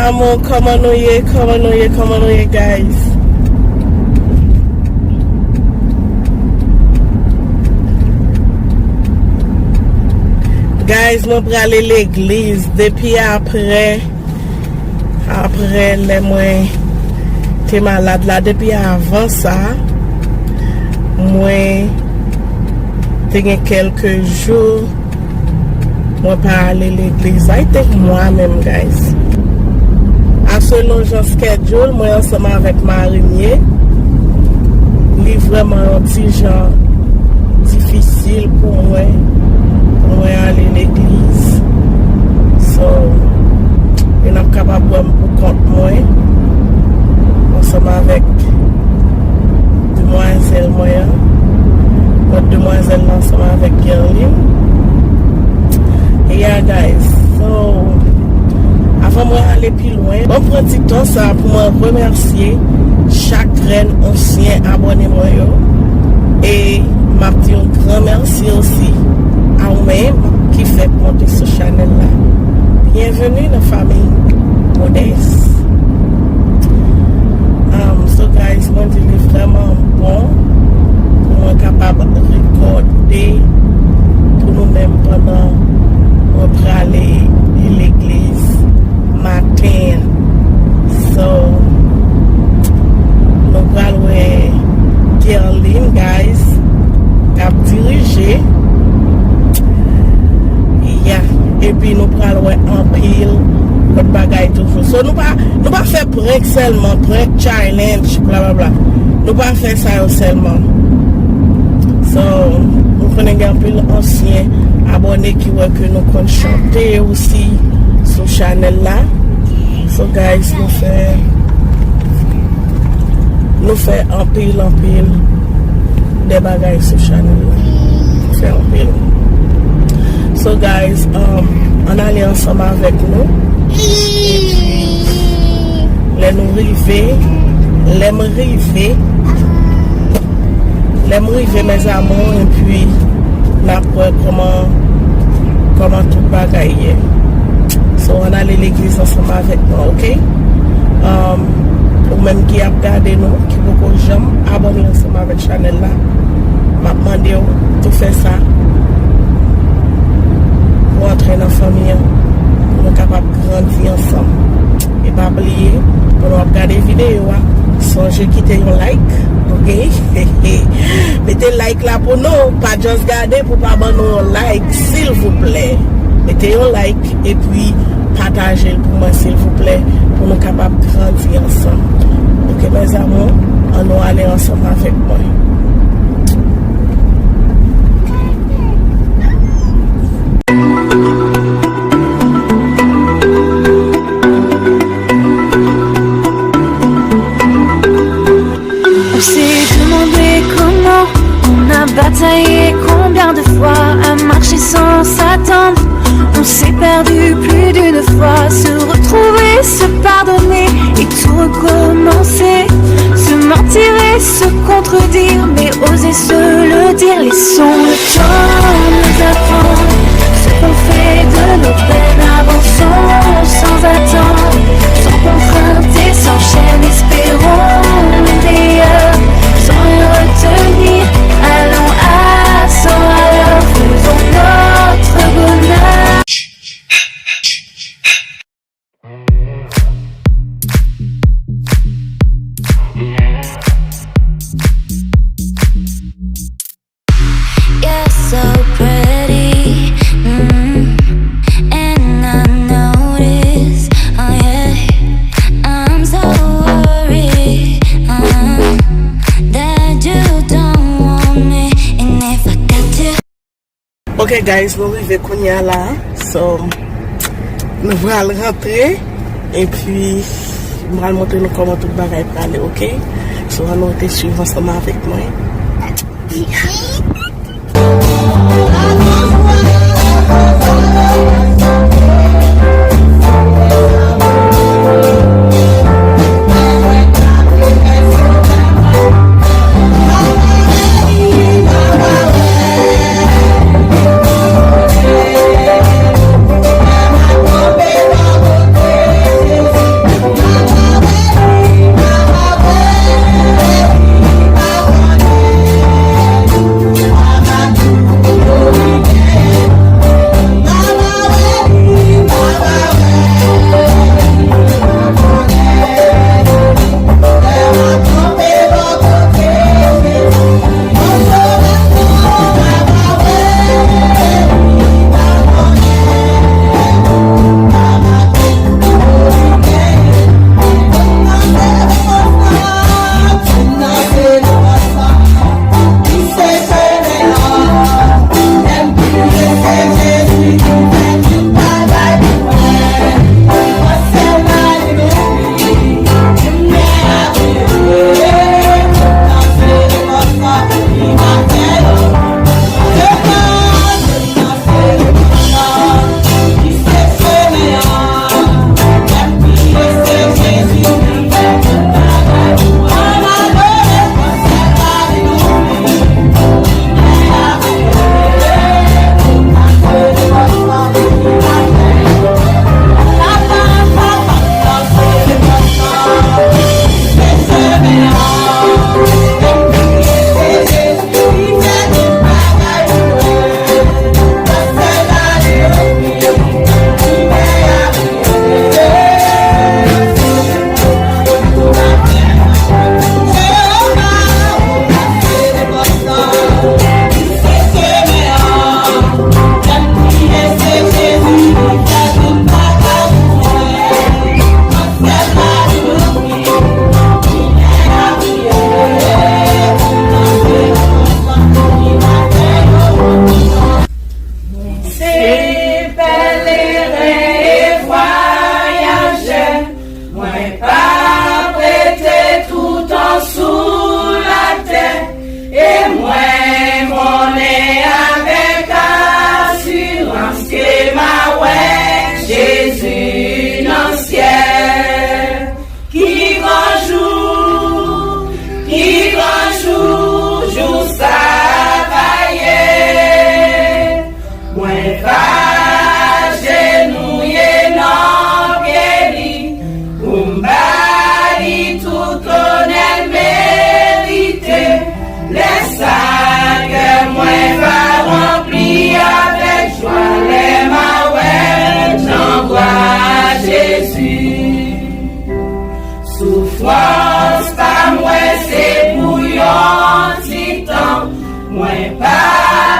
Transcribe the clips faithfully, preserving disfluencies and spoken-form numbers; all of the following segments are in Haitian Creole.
Kòman, kòman nou ye? Kòman nou ye? Kòman nou ye, guys? Guys, mwen prale legliz depi apre, apre lè mwen te malad la, depi avan sa, mwen te gen kèlke jou mwen pa ale legliz. I think mwa menm, guys. A selon jan schedule mwen ansanm avèk mari m ye, li vrèman yon ti jan difisil pou mwen, pou mwen ale legliz. So, e n ap kapab wè m pou kont mwen, ansanm avèk demwazèl mwen an. Mwen demwazèl la ansanm avèk Guerline. Yeah, guys. So, avan mwen ale pi lwen, mwen pran ti tan sa pou mwen remèsye chak grenn ansyen abòne mwen yo. E m ap di yon gran mèsi osi a ou menm ki fè m monte sou chanèl la. Byenveni nan fanmi Modès. Um, so guys, mwen di li vrèman bon pou mwen kapab rekòde pou nou menm pandan mwen prale legliz maten an. So, nou pral wè Guerline, guys, k ap dirije. Yeah. Epi nou pral wè anpil lòt bagay toujou. So, nou pa, nou pa fè prank sèlman, prank challenge, bla bla bla. Nou pa fè sa yo sèlman. So, nou konnen gen anpil ansyen abòne ki wè ke nou konn chante osi sou chanèl la. So, guys, nou fè, nou fè anpil, anpil de bagay sou chanèl la. Nou fè anpil. So, guys, um, ann ale ansanm avèk nou. Epi, lè nou rive, lè m rive, lè m rive, mes amours, epi n ap wè kòman, kòman tout bagay ye. So, ann ale legliz ansanm avèk mwen, oke? Um, ou menm ki ap gade nou, ki poko janm abòne ansanm avèk chanèl la, m ap mande w tou fè sa pou antre nan fanmi an, pou nou kapab grandi ansanm. E pa bliye, pandan w ap gade videyo a, sonje kite yon like, oke? Mete like la pou nou, pa just gade pou pa ban nou yon like, silvouplè. Mete yon like epi pataje l pou mwen, silvouplè, pou nou kapab grandi ansanm. Oke, mes amours, ann nou ale ansanm avèk mwen. On s'est demandé comment on a bataillé, combien de fois à marcher sans s'attendre. On s'est perdu plus d'une fois, se retrouver, se pardonner et tout recommencer. Se mentir et se contredire, mais oser se le dire. Laissons le temps nous apprendre ce qu'on fait de nos peines. Avançons sans attendre, sans contrainte et sans chaîne. Espérons le meilleur, sans rien retenir. Allons à cent à l'heure, faisons notre bonheur. You're so pretty, mm, and I notice, oh yeah, I'm so worried, uh, that you don't want me, and if I got you. Ok, guys, nou rive kounye a la. So, nou pral rantre. Epi, m pral montre nou kòman tout bagay prale, ok? So, ann nou rete swiv ansanm avèk mwen. Jezi. Soufrans pa mwen se pou yon ti tan. Mwen pa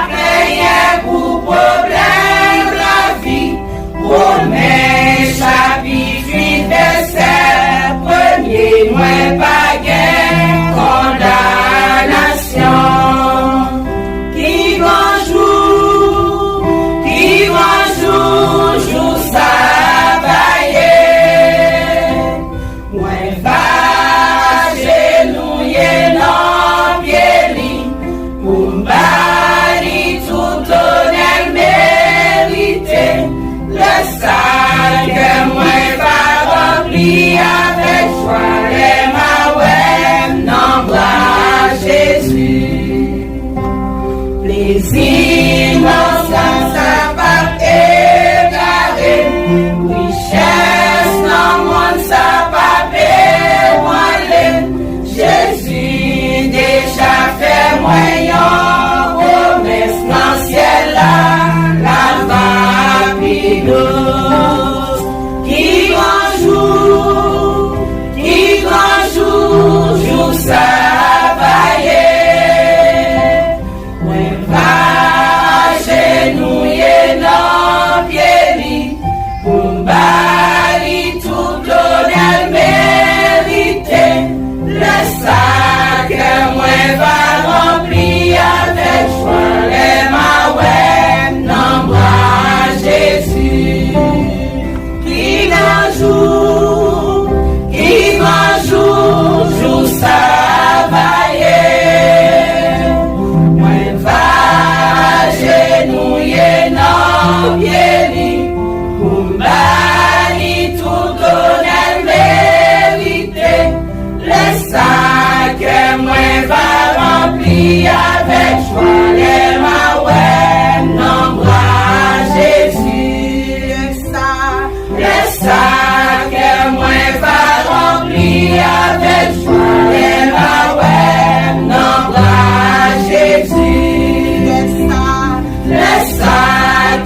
plenyen pou pwoblèm lavi. Women chapit uit vèsè premye, mwen pa gen kondanasyon. Ki gran jou, ki gran jou, jou sa va ye. Mwen va ajenouye nan pye li, pou m ba li tout onè l merite. Lè sa, kè mwen va ranpli avèk jwa, lè m a wè m nan bra Jezi. Plezi nan sa sa p ap egare m, richès nan mond sa p ap ebranle m. Jezi deja fè mwen yon pwomès, nan syèl la, la va pi dous. Ki gran jou, ki gran jou, jou sa va ye. Mwen va ajenouye nan pye li, pou m ba li tout onè l merite. Lè sa, kè mwen va ranpli avèk jwa, lè m a wè m nan bra Jezi. Ki gran jou, ki gran jou, jou sa va ye. Mwen va ajenouye nan pye li, pou m ba li tout onè l merite. Lè sa, kè mwen va ranpli avèk jwa, lè m a wè m nan bra Jezi. Lè sa, lè sa, kè mwen va ranpli avèk jwa, lè m a wè m nan bra Jezi. Lè sa, lè sa,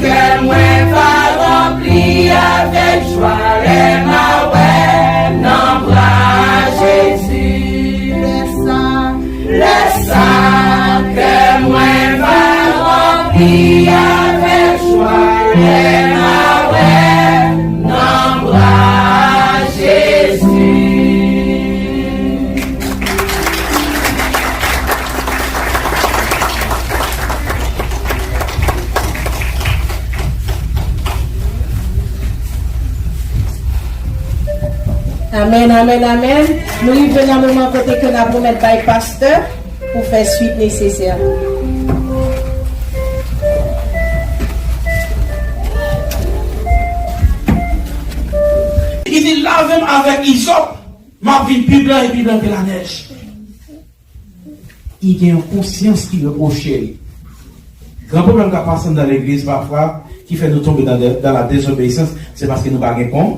kè mwen va ranpli avèk jwa, lè m a wè m nan bra Jezi. Lè sa, lè sa, kè mwen va ranpli avèk jwa, lè m a wè m nan bra Jezi. Amèn, amèn, amèn. Nou rive nan moman kote ke n ap remèt bay pastè pou fè swit nesesè. Li di, lave m avèk izòp, m ap vin pi blan e pi blan ke lanèj. Li gen yon konsyans ki repwoche li. Gran pwoblèm k ap pase anndan legliz pafwa, ki fè nou tonbe nan, dans la désobéissance, se paske nou pa gen kon,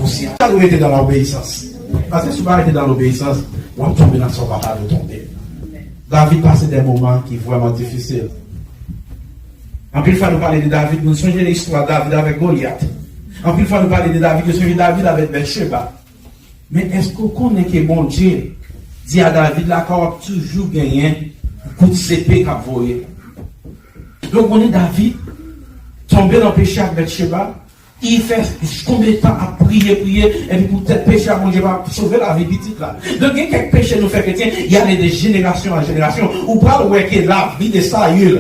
konsyans. Sa nou rete dans l'obéissance. Paske si w pa rete dans l'obéissance, w ap tonbe nan sa w pa ta dwe tonbe. David pase de moman ki vrèman difisil. Anpil fwa nou pale de David, nou sonje istwa David avèk Golyat. Anpil fwa nou pale de David, nou sonje David avèk Bètcheba. Men èske w konnen ke Bondye di a David, lakay w ap toujou genyen kout zepe k ap voye? Donk, w konnen David tonbe nan peche ak Bètcheba, li fè konbyen tan ap priye, priye, epi poutèt peche a, Bondye pa sove lavi pitit la. Donk, gen kèk peche nou fè kretyen, y ale de jenerasyon an jenerasyon. Ou pral wè ke lavi de Sayil,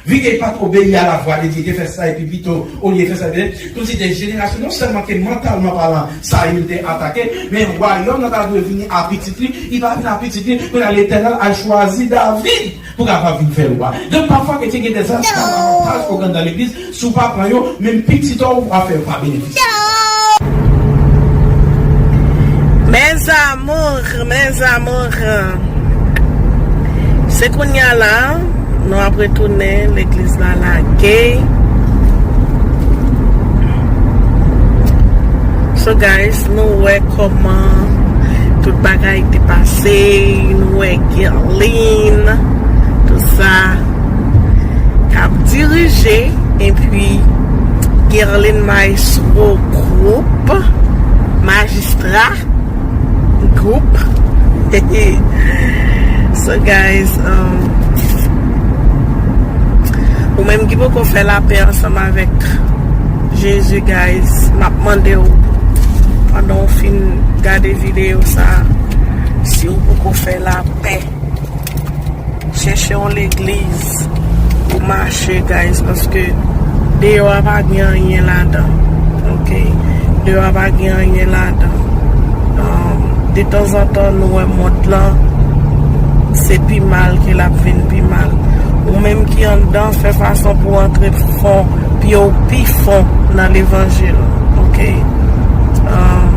vi ke li pa t obeyi a lavwa de Dye, te fè sa epi pito, olye fè sa, epi, kòmsi de jenerasyon, non sèlman ke mantalman palan, Sayil te atake, men wayòm nan ta dwe vini a pitit li, li pa vin a pitit li, kounye a Letènèl al chwazi David pou kapab vin fè lwa. Donk, pafwa, kretyen gen de avantaj ou gen nan legliz, si w pa pran yo, menm pitit ou a fè yo pa benefisye. Mes amours, mes amours. Se kounye a la, nou ap retounen, legliz la lage. So guys, nou wè kòman tout bagay te pase, nou wè Guerline, tout sa k ap dirije, epi Erlin Maestro Group, Majistra Group. So guys, um, ou menm ki poko fè lapè ansanm avèk Jezi, guys, m ap mande w, pandan w fin gade videyo sa, si w poko fè lapè, chèche yon legliz pou mache, guys, paske deyò a pa gen anyen ladan. Ok? Deyò a pa gen anyen ladan. Um, detanzantan, nou wè mond lan, se pi mal ke l ap vin pi mal. Ou menm ki anndan, fè fason pou w antre fon, pye w pi fon nan levanjil. Ok? Um,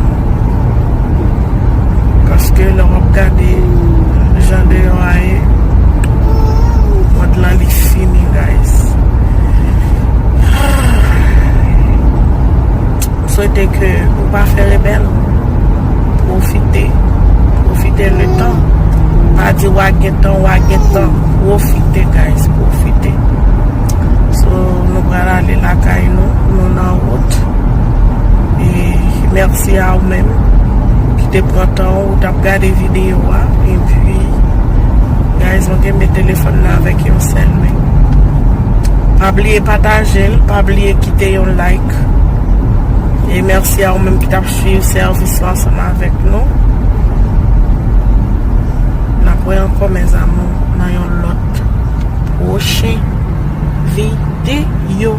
paske lè w ap gade jan deyò a ye, mond lan li fini, guys. M swete ke ou pa fè rebèl. Pwofite. Pwofite letan. Pa di w a gen tan, w a gen tan. Pwofite, guys. Pwofite. So, nou pral ale lakay nou. Nou nan wout. E mèsi a ou menm ki te pran tan ou t ap gade videyo a. Epi, guys, mwen kenbe telefòn nan avèk yon sèl men. Pa bliye pataje l, pa bliye kite yon like. E mèsi a ou menm ki t ap swiv sèvis la ansanm avèk nou. N ap wè ankò, mes amours, nan yon lòt pwochen videyo.